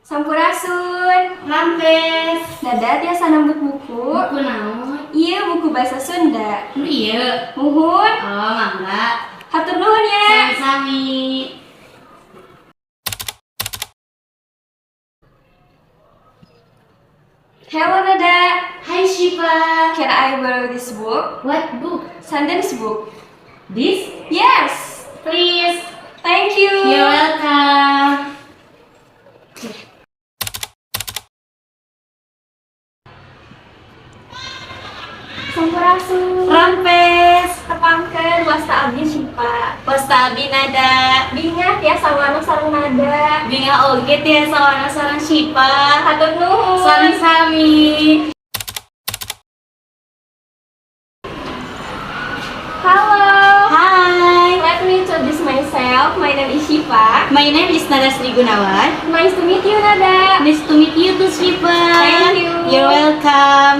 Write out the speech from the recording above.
Sampurasun. Rampes. Nada tiasa nambut buku? Buku naon? Iya, buku bahasa Sunda. Nu ieu? Muhun. Oh, mangga. Hatur nuhun ya. Sami-sami. Hello, Nada. Hai, Shiva. Can I borrow this book? What book? Sentence book. This? Yes. Please. Thank you. You're welcome. Sampurasun. Rampes. Tepangkeun, wasta abdi Syifa. Wasta abdi Nada. Bingah tiasa wanoh sareng Nada. Bingah oge tiasa wanoh sareng Syifa. Hatur nuhun. Sami-sami. Halo. Hai. Let me introduce myself. My name is Syifa. My name is Nada Sri Gunawan. Nice to meet you, Nada. Nice to meet you too, Syifa. Thank you. You're welcome.